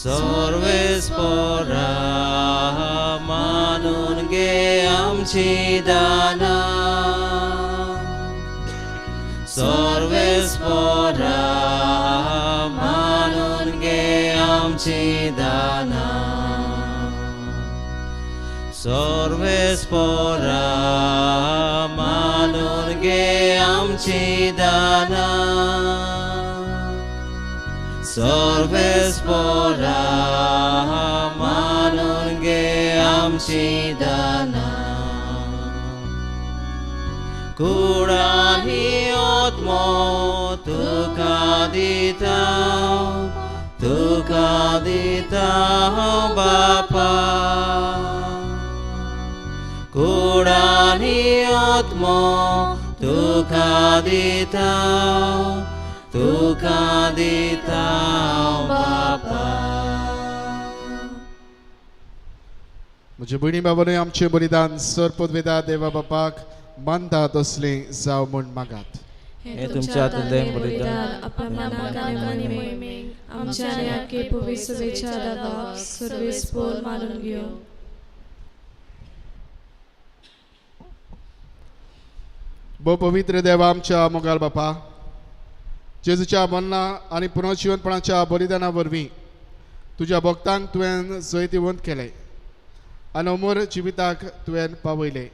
सर्वेस्पोरा मानून गे आमची दाना, सर्वेस्पोरा मानून गे आमची दाना, सर्वेस्पोरा मानून गे आमची दाना, सर्वेस्पोरा मानून गे आमची दाना. कुडानी आत्मो तुका दिता, तुका दिता बापा, कुडानी आत्मो तुका दिता, तुका दिता बापा. म्हजे भयणी बाबांनो आमचें बलिदान सर पदवेदा देवा बापाक मानता तसलें जावं म्हूण मागात. हे तुमच्या हातांतलें बलिदान आपल्या मनाक आनी मोहिमेक आमच्या आनी आख्खे पवित्र सभेच्या देवाक सर्वेस्पोर मानून घेवं. भोव पवित्र देवा आमच्या मोगाल बापा, जेजूच्या मरणा आनी पुनर्जिवनपणाच्या बलिदाना वरवीं तुज्या भक्तांक तुवें जैतिवंत केलें आनी अमर जिविताक तुवें पावयलें.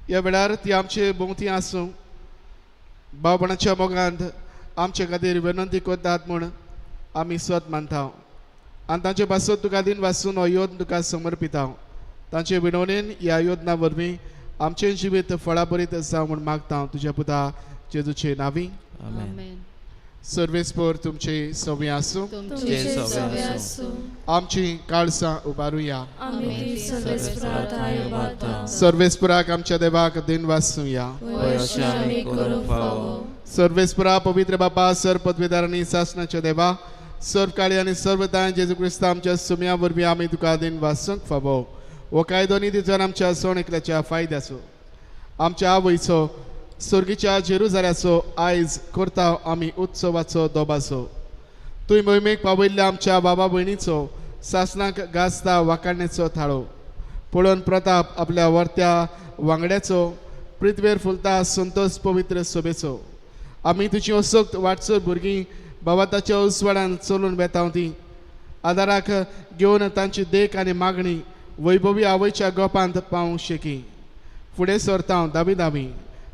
ह्या वेळार ती आमचे भोंवती आसूं भावपणाच्या मोगांत आमचे खातीर विनंती करतात म्हूण आमी स्वत मानता आनी तांचे पासत तुका दिन वासून हो योद्ध तुका समर्पिता. तांचे विनवणेन ह्या योजना वरवीं आमचें जिवीत फळाभरीत जावं म्हूण मागता तुज्या पुता जेजूचे नांवी. आमेन. सर्वेस्पोर तुमचे सवे आसूं. आमची काळसां उबारुया. सर्वेस्पोराक आमच्या देवाक दिन वासूया. सर्वेस्पोरा पवित्र बापा सर पदवीदार आनी सासणाच्या देवा सर्व काळी आनी सर्व तांय जेजू क्रिस्ता आमच्या सुम्या वरवीं आमी तुका दिन वासूंक फावो. हो कायदो नितीच्यान आमच्या सोण एकल्याच्या फायद्याचो आमच्या आवयचो स्वर्गीच्या जेरुजाल्याचो आयज करता आमी उत्सवाचो दोबाचो. तुवें मोहिमेक पावयल्ल्या आमच्या बाबा भयणीचो सासणाक गाजता वाखाणण्याचो थाळो पळोवन प्रताप आपल्या वर्त्या वांगड्याचो पृथ्वेर फुलता संतोष पवित्र सोबेचो. आमी तुजी असक्त वाटसर भुरगीं बाबा ताच्या उजवाडान चलून वेता ती आदाराक घेवन तांची देख आनी मागणी वैभवी आवयच्या गोपांत पावूंक शेकी. फुडें सरता दावी दावी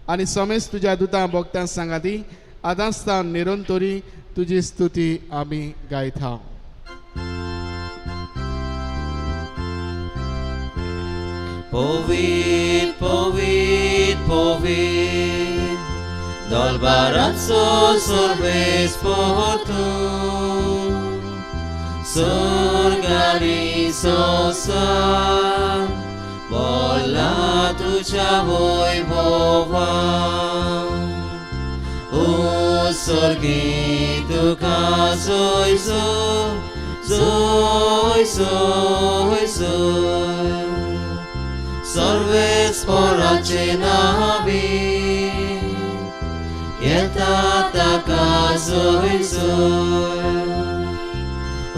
आनी समेज तुज्या दुतां भोगतां सांगाती आदांच तान निरंतरी तुजी स्तुती आमी गायता. पवित्र पवित्र पवित्र दरबाराचो सर्वेस्पोर तूं, स्वर्ग आनी संवसार भरला तुज्या वैभवान. ओ स्वर्गी तुका जय जय जय जय जय सर्वेस्पराचे नावी येता ताका जय जय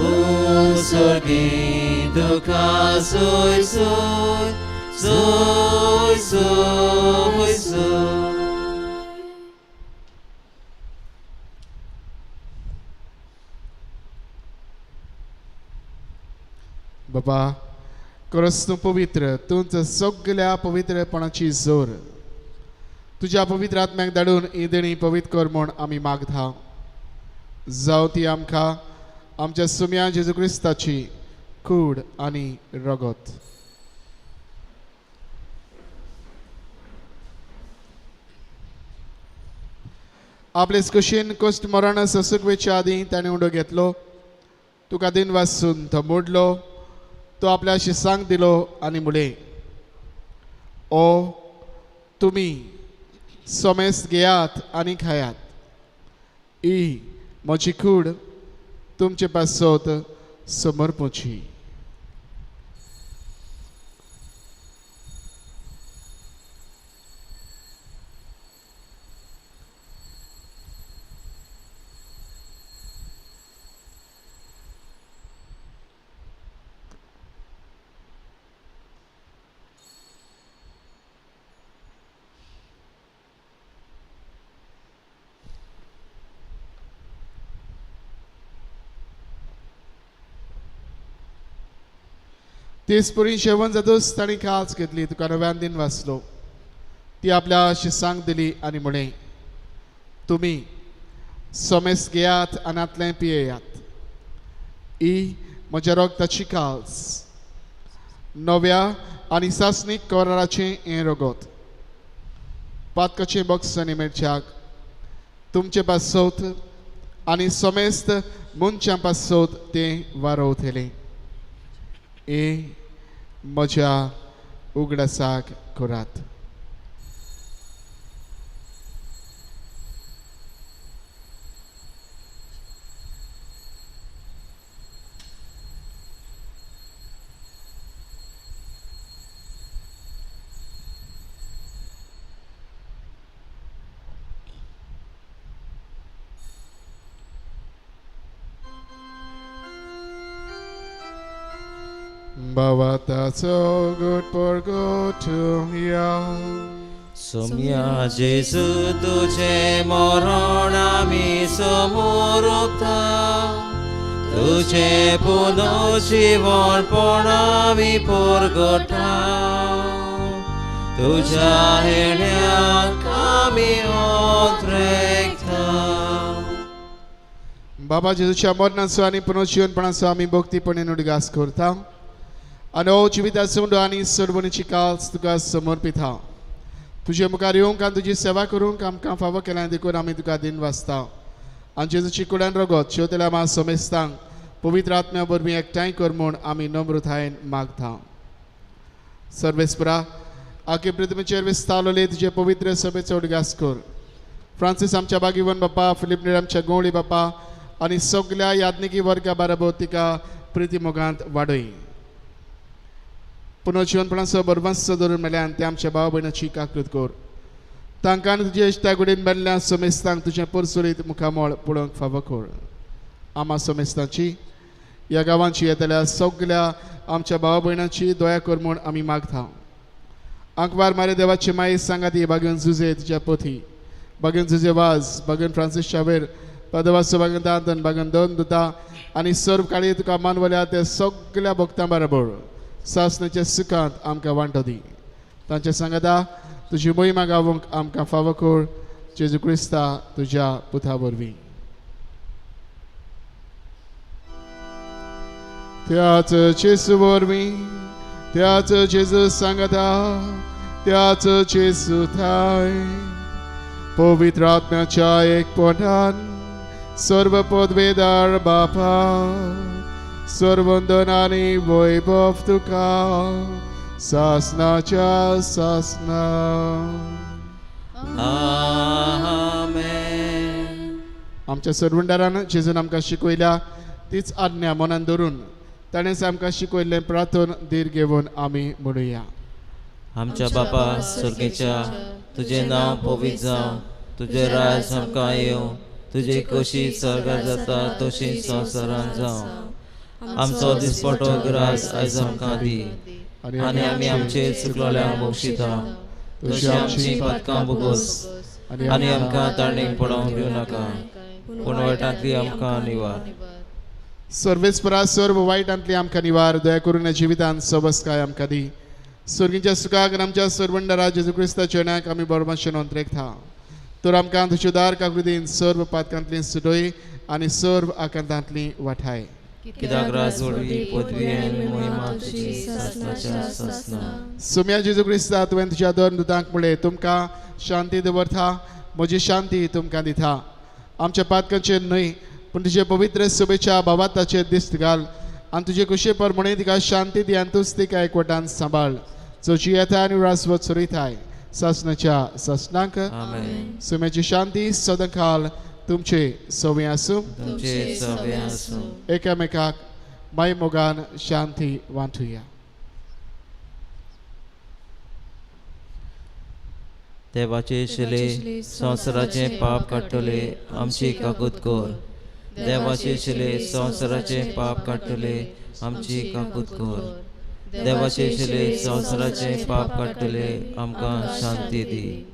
उत्सर्गी तुका जय जय जय जय जय. बाबा खरोच तूं पवित्र, तूंच सगल्या पवित्रपणाची जोर. तुज्या पवित्र आत्म्याक धाडून ही देणी पवित्र कर म्हूण आमी मागता. जावं ती आमकां आमच्या सुम्या जेजू क्रिस्ताची कूड आनी रगत. आपलेच कुशीन कश्ट मरण सोसूंक वेच्या आदीं ताणें उंडो घेतलो, तुका दिन वासून तो मोडलो, तो आपल्या शिसांक दिलो आनी म्हणलें, ओ तुमी सोमेस घेयात आनी खायात, ही म्हजी कूड तुमचे पासत समर्पची. तेच पुरी जेवण जातूच ताणें काळज घेतली, तुका नव्यान दिन वाचलो, ती आपल्या शिसांक दिली आनी म्हणलें, तुमी सोमेस घेयात आनी पियेयात, ही म्हज्या रगताची काळज, नव्या आनी सासणीक कराराचें हें रगत, पातकाचें बक्षां मेळच्याक तुमचे पासत आनी समेस्त मनशां पासत तें वारवतलें. हे म्हज्या उगडासाक करात. Bhavata so good for go to ya. Sumya Jesu तुझे मरण आमी समोरता, तुझे पुनर्जीवनपण आमी परगटा, तुझ्या हेण्याक आमी ओत्रेकता. बाबा जेजूच्या मरणाचो आनी पुनर्जीवनपणाचो आमी भक्तीपणे उडगास करता आनी हो जिविताचो उंडो आनी सर्वणीची काळज तुका समर्पिता. तुजे मुखार येवंक आनी तुजी सेवा करूंक आमकां फावो केल्या देखून आमी तुका दिन वाचता. आनी जेजूची कुडान रगत शेवतल्या मा समेस्तांक पवित्र आत्म्या वरवीं एकठांय कर म्हूण आमी नम्रतायेन मागता. सर्वेस्परा आखे पृथ्वीचेर विस्तारलेले तुजे पवित्र सभेचो उडगास कर. फ्रांसीस आमच्या बागीवन बापा, फिलीप नेर आमच्या गोंवळी बापा आनी सगल्या याज्ञिकी वर्गा बाराबर तिका प्रिती मोगांत वाडय. पुनर्जीवनपणाचो बरवांचो धरून मेळ्यान ते आमच्या भाव भयणाची काकृत कर. तांकां तुजे इश्टा गुडीन मेल्ल्या समेस्तांक तुजें परसुरीत मुखामळ पळोवंक फावो कर. आमा समेस्तांची ह्या गांवांची येतल्या सगल्या आमच्या भाव भयणाची दया कर म्हूण आमी मागता. आंकवार मारे देवाची माई सांगाती बागेन जुजे तुज्या पोथी, बागेन जुजे वाज, बागेन फ्रांसीस शावेर, पदवासो बागेन दांतन, बागेन दोन दुता आनी सर्व काळी तुका मानवल्या ते सगल्या भक्तां बरोबर सासणाच्या सुखांत आमकां वांटो दी. तांचे सांगाता तुजी मोहिमा गावोंक आमकां फावो कर. जेजू क्रिस्ता तुज्या पुता वरवीं. त्याच जेजू वरवीं, त्याच जेजू सांगाता, त्याच जेजू थाय पवित्र आत्म्याच्या एकपणान सर्व पदवेदार बापा, सर्वंदन आनी वैभव तुका सासनाच्या सासना. आमेन. आमच्या सरवंडारान जेजून आमकां शिकयल्या तीच आज्ञा मनान धरून ताणें आमकां शिकयल्लें प्रार्थन धीर घेवन आमी म्हणुया. आमच्या बापा स्वर्गेच्या, तुजें नांव पवित्र जावं, तुजें राज आमकां येवं, तुजी कशी स्वर्गार जाता तशी संवसारांत जावं. आमचो दिसपटो ग्रास आयज आमकां दी आनी आमी आमचे चुकलोल्यांक बक्षिता तशी आमची पातकां भोगोस आनी आमकां ताणेक पडोवंक दिवं नाका, पूण वायटांतली आमकां निवार. सर्वेस्परा सर्व वायटांतली आमकां निवार, दया करून जिवितांत सबसकाय आमकां दी. स्वर्गीच्या सुखाक आमच्या सर्वंडरा जेजू क्रिस्ताच्या नांवाक आमी बरोबर नोंदरेकता. तर आमकां तुज्या दार काकृतीन सर्व पातकांतली सुटय आनी सर्व आकांतांतली वाठाय. कित्याक राज व्हडवी पदवी आनी महिमा तुजी सासणाच्या सासणा. सुम्या जेजू क्रिस्ता, तुवें तुज्या दोन दुतांक म्हणलें, तुमकां शांती दवरता, म्हजी शांती तुमकां दिता. आमच्या पातकांचेर न्हय पूण तुजे पवित्र सभेच्या भावाताचेर दिस्त घाल आनी तुजे कुशे प्रमाणे तिका शांती दी आनी तूच तिका एकवटान सांबाळ, जो जियेता आनी रासवत चरयताय सासणाच्या सासणाक. आमेन. सुम्याची शांती सदांकाल तुमचे सवे आसूं. तुमचे सवे आसूं. एकामेकाक माय मोगान शांती वांटुया. देवाचे शिले संवसाराचें पाप काडटले आमची काकूत कर. देवाचे शिले संवसाराचें पाप काडटले आमची काकूत कर. देवाचे शिले संवसाराचें पाप काडटले आमकां शांती दी.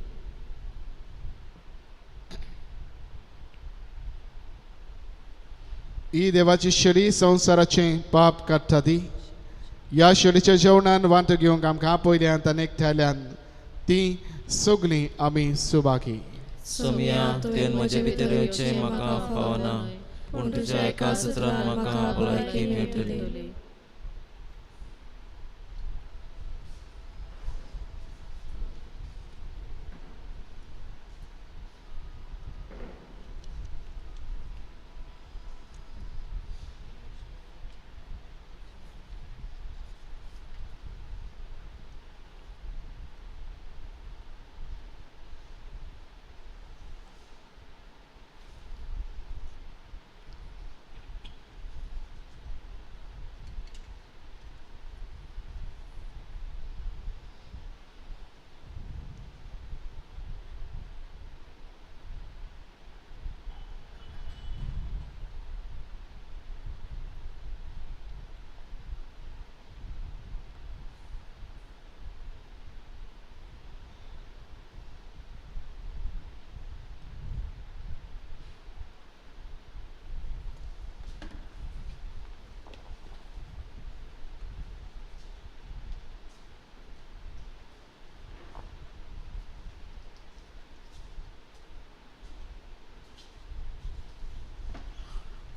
ही देवाची शेळी संवसाराचें पाप काडटा ती. ह्या शेळीच्या जेवणान वांटो घेवंक आमकां आपयल्यान आनी एकठांयल्यान ती सगळीं आमी सुभागी. सोमिया, तुवें म्हजे भितर येवचें म्हाका फावना, पूण तुज्या एका सत्रान म्हाका भलायकी मेळटली.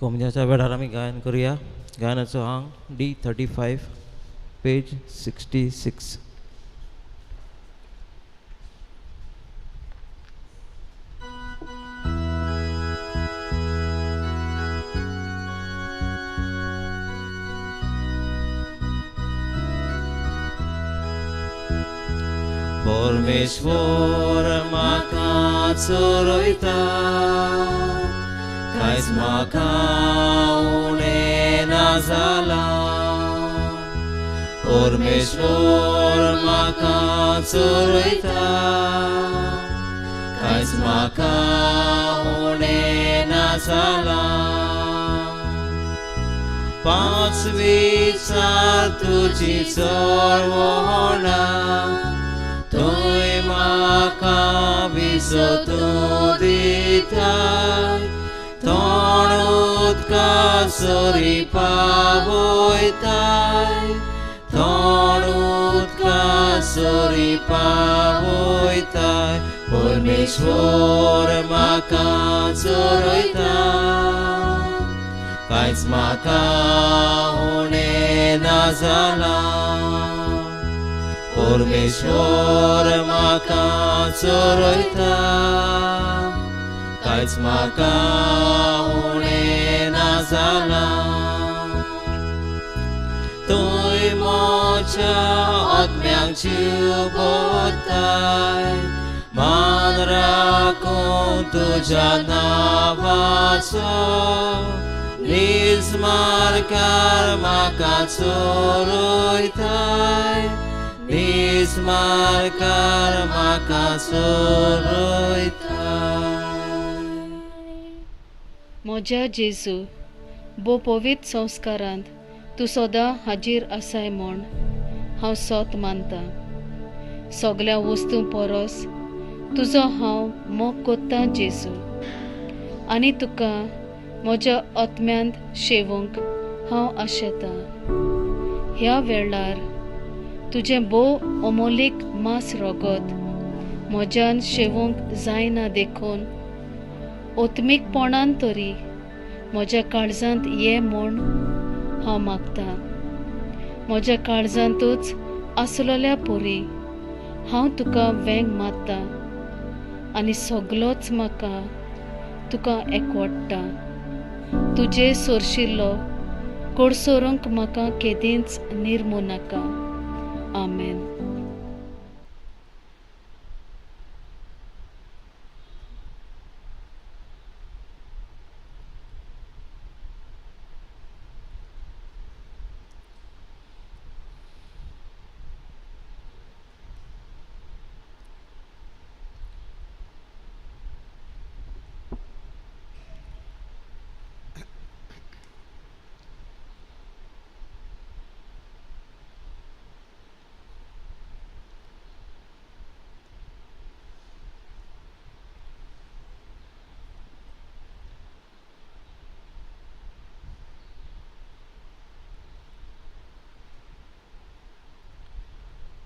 कोमजाच्या वेळार आमी गायन करुया. गायनाचो आंग D35 page 66. परमेश्वर म्हाका चरयता, कांयच म्हाका उणें ना जालां. परमेश्वर म्हाका चरयता, कांयच म्हाका उणें ना जालां. पांचवीचार तुजी चरवणां, थंय म्हाका विसतू दिताय. तोंड उदका सरी पावयताय, तोंड उदका सरी पावयताय. परमेश्वर म्हाका चरयता, कांयच म्हाका उणें ना जालां. परमेश्वर म्हाका चरयता, कांयच म्हाका उणें ना जालां. थंय म्हज्या आत्म्याक जीव भरताय, मान राखूंक तुज्या नांवाचो. नीज मार्गार म्हाका चोरयताय, नीज मार्गार म्हाका चोरयताय. म्हज्या जेजू, भोव पवित्र संस्कारांत तूं सदां हाजीर आसाय म्हूण हांव सोत मानतां. सगळ्या वस्तूं परस तुजो हांव मोग कोत्तां जेजू, आनी तुका म्हज्या आत्म्यांत शेवूंक हांव आशेतां. ह्या वेळार तुजें भोव अमोलीक मांस रगत म्हज्यान शेवूंक जायना देखून आत्मीकपणान तरी म्हज्या काळजांत ये म्हूण हांव मागतां. म्हज्या काळजांतूच आसलेल्या परी हांव तुका वेंग मारतां आनी सगलोच म्हाका तुका एकवडटा. तुजे सोरशिल्लो कोडसोरूंक म्हाका केदींच निर्मू नाका. आमेन.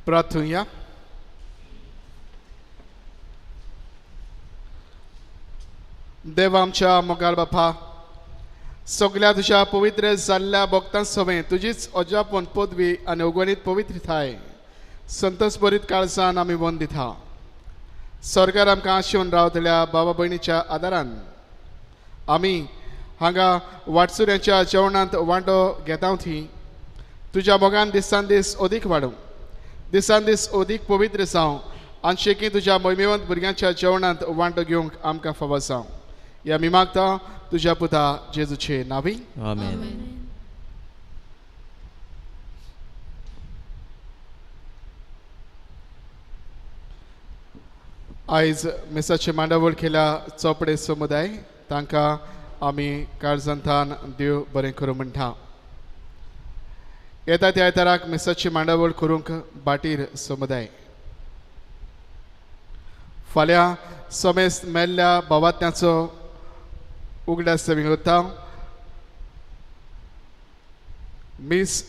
प्रार्थुया. देव आमच्या मोगाळ बापा, सगळ्या तुज्या पवित्र जाल्ल्या भक्तां सवें तुजीच अजापण पदवी आनी अगणीत पवित्रताय संतोष भरीत काळजान आमी वन दिता. स्वर्गार आमकां आशेवन रावतल्या बाबा भयणीच्या आदारान आमी हांगा वाटसुऱ्यांच्या जेवणांत वांटो घेता थी तुज्या मोगान दिसान दीस अदीक वाडूं, दिसान दीस अदीक पवित्र जावं आनी शेकी तुज्या मोहिमेवंत भुरग्यांच्या जेवणांत वांटो घेवंक आमकां फावो जावं. ह्या आमी मागता तुज्या पुता जेजूचे नांवी. आमेन. आयज मिसाचे मांडावळ केल्या चोपडे समुदाय तांकां आमी काळजांतान देव बरें करूं म्हणटा. येता त्या आयताराक मिसाची मांडावळ करूंक बाटीर समुदाय. फाल्यां समेस्त मेल्ल्या भावात्याचो उगडास उरता. मीस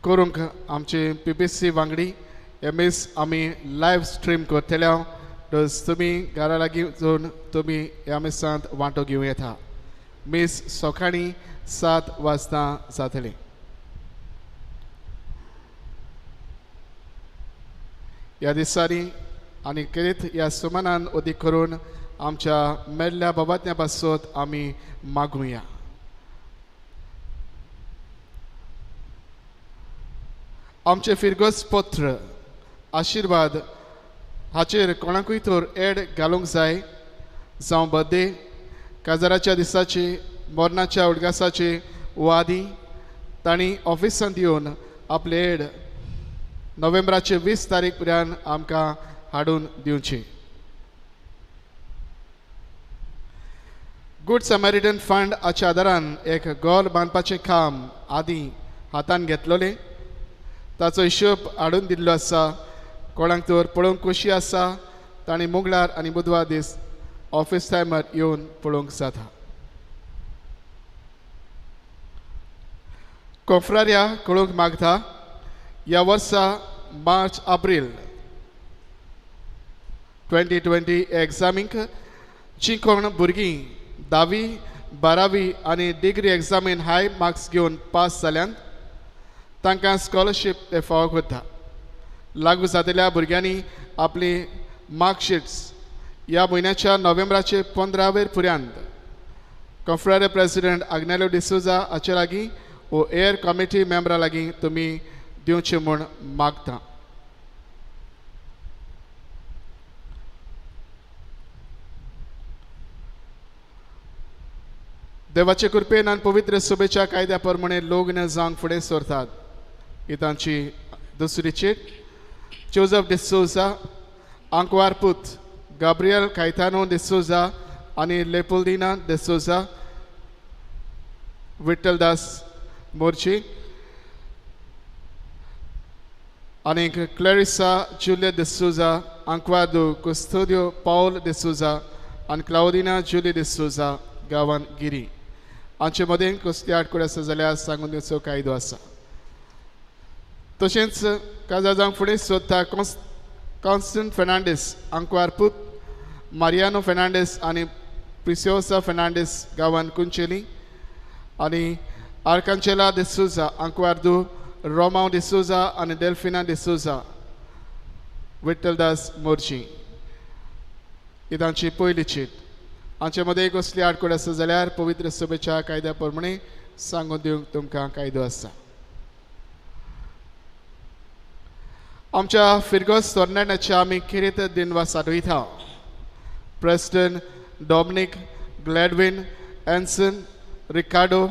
करूंक आमची पीपीसी वांगडी हे मीस आमी लायव्ह स्ट्रीम करतले. those तुमी घरा लागीं वचून तुमी ह्या मिसांत वांटो घेवं येता. मीस सकाळीं 7 वाजता जातली. ह्या दिसांनी आनी करीत ह्या सुमनान अदीक करून आमच्या मेल्ल्या बाबात्या पासत आमी मागुया. आमचें फिरगोज पत्र आशिर्वाद हाचेर कोणाकूय तर एड घालूंक जाय, जावं बर्थडे, काजाराच्या दिसाची, मरणाच्या उडगासाची वादी तांणी ऑफिसांत येवन आपले एड नोव्हेंबराचे 20 तारीख पर्यंत आमकां हाडून दिवची. गुड समॅरिटन फंड हाच्या आदारान एक गोल बांदपाचें काम आदी हातान घेतलोलें. ताचो हिशोब हाडून दिल्लो आसा. कोणाक तर पळोवंक खोशी आसा तांणी मंगळार आनी बुधवार दीस ऑफिस टायमार येवन पळोवंक जाता. कोफरार्या कळोवंक मागता ह्या वर्सा मार्च एप्रील 2020 एग्जामींक जी कोण भुरगीं 10वी 12वी आनी डिग्री एग्जामीन हाय मार्क्स घेवन पास जाल्यान तांकां स्कॉलरशीप ते फावो करता. लागू जातल्या भुरग्यांनी आपली मार्कशीट्स ह्या म्हयन्याच्या नोव्हेंबराचे 15 पर्यंत कॉन्फ्रेरे प्रेसिडेंट आग्नेलो डिसोजा हाचे लागीं वो एअर कमिटी मेंबरा लागीं तुमी दिवचे म्हूण मागता. देवाचे कृपेन आनी पवित्र सभेच्या कायद्या प्रमाणे लग्न जावंक फुडें सरतात. ही तांची दुसरी चीट. जोजफ डिसोजा आंकवार पूत गाब्रियल कायतानो डिसोजा आनी लेपोल्दिना डिसोजा विठ्ठलदास मोर्ची आनी क्लॅरिसा जुलिया डिसोजा आंकवादो कुस्तोदियो पावल डिसोजा आनी क्लावदिना जुली डिसोजा गांवान गिरी हांचे मदें कसली आडखळ आसा जाल्यार सांगून दिवचो कायदो आसा. तशेंच काजार जावंक फुडें सोदता कॉन्स्टंट फेर्नांडीस आंकवार पूत मारियानो फेर्नांडीस आनी प्रिसियोसा फेर्नांडीस गांवान कुंचेली आनी आर्कांचेला डिसोजा आंकवार रोमाव डिसोजा आनी डेल्फिना डिसोजा विठ्ठलदास मोर्ची ही तांची पयली चीट. हांचे मदें कसली आडखळ आसा जाल्यार पवित्र सभेच्या कायद्या प्रमाणे सांगून दिवंक तुमकां कायदो आसा. आमच्या फिरगोस तरणाट्याचे आमी खेरीत दिनवास आठयता. President Dominic, Gladwin, Anson, Ricardo,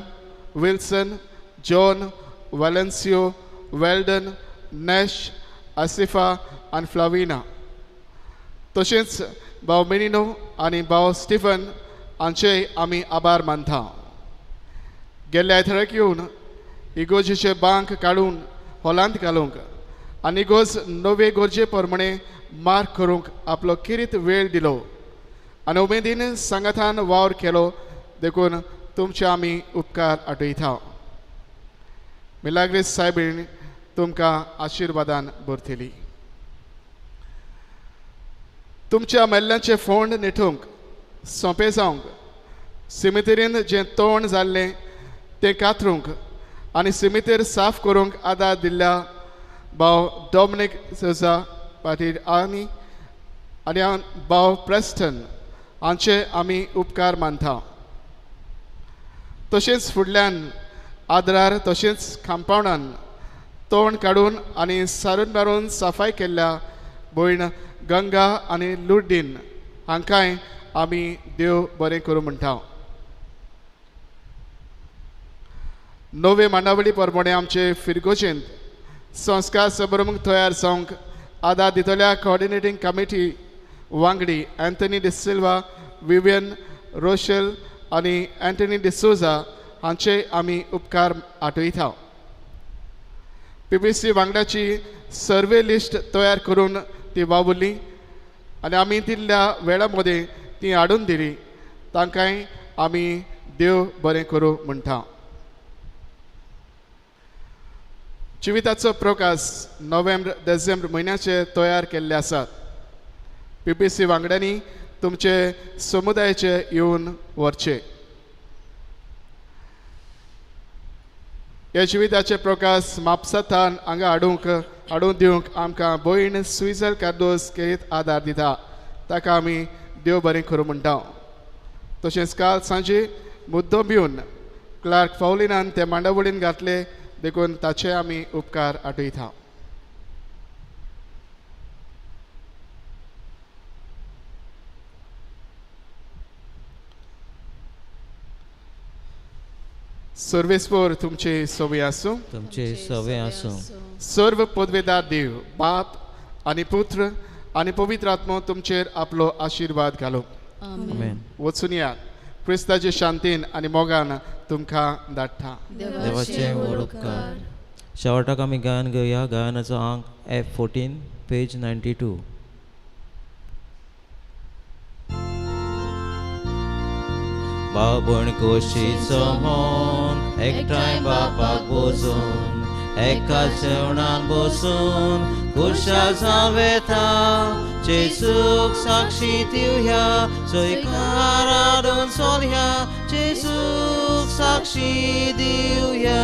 Wilson, John, Valencio, Weldon, Nash, Asifa आनी फ्लाविना. तशेंच भाव मेनिनो आनी भाव स्टिफन हांचे आमी आभार मानता. गेल्ल्या आयताराक येवन इगोजेचे बांक काडून हॉलांत घालूंक आनी इगोज नवे गरजे प्रमाणे मार्क करूंक आपलो खेरीत वेळ दिलो आनी उमेदीन सांगातान वावर केलो देखून तुमचे आमी उपकार आठयता. मिलाग्रीस सायबीण तुमकां आशिर्वादान भरतली. तुमच्या मेल्ल्याचें फोंड निठूंक सोंपें जावंक सिमितेरीन जें तोंड जाल्लें तें कातरूंक आनी सिमितेर साफ करूंक आदार दिल्ल्या भाव डॉमिनीक सोजा पाटील आनी आनी भाव प्रेस्टन हांचे आमी उपकार मानता. तशेंच फुडल्यान आदरार तशेंच खांपावणान तोंड काडून आनी सारून मारून सफाय केल्ल्या भयण गंगा आनी लुडीन हांकांय आमी देव बरें करूं म्हणटा. नवे मांडावळी प्रमाणे आमचे फिरगोजेंत संस्कार समारंभ तयार जावंक आदार दितल्या कोऑर्डिनेटींग कमिटी वांगडी अँथनी डिसिल्वा, विवियन रोशेल आनी अँथनी डिसोजा हांचे आमी उपकार आठयता. पीपीसी वांगडाची सर्वे लिस्ट तयार करून ती वावुरली आनी आमी दिल्ल्या वेळा मदें ती हाडून दिली तांकांय आमी देव बरें करूं म्हणटा. जिविताचो प्रकाश नोव्हेंबर डिसेंबर म्हयन्याचे तयार केल्ले आसात. पीपीसी वांगड्यांनी तुमचे समुदायाचे येवन व्हरचे. ह्या जिविताचे प्रकाश म्हापसांतल्यान हांगा हाडून दिवंक आमकां भयण स्विजल कार्दोज खेरीत आदार दिता ताका आमी देव बरें करूं म्हणटा. तशेंच काल सांजे मुद्दम येवन क्लार्क फावलिनान ते मांडावळीन घातले देखून ताचे आमी उपकार आठयता. सर्वेस्पोर तुमचे सवे आसूं. तुमचे सवे आसूं. सर्व पदवेदार देव बाप आनी पुत्र आनी पवित्र आत्मो तुमचेर आपलो आशिर्वाद घालो. आमेन. वचून यात क्रिस्ताचे शांतीन आनी मोगान तुमकां धाडटा. देवाचे व्हड उपकार. शेवटाक आमी गायन घेवया. गायनाचो आंक F14 page 92. बाबण कोशीचो मन एकठांय बापाक बसून एका जेवणान बसून खुशाल जावं येता. जेजूक साक्षी दिवया जयकार हाडून चलया जेजूक साक्षी दिवया.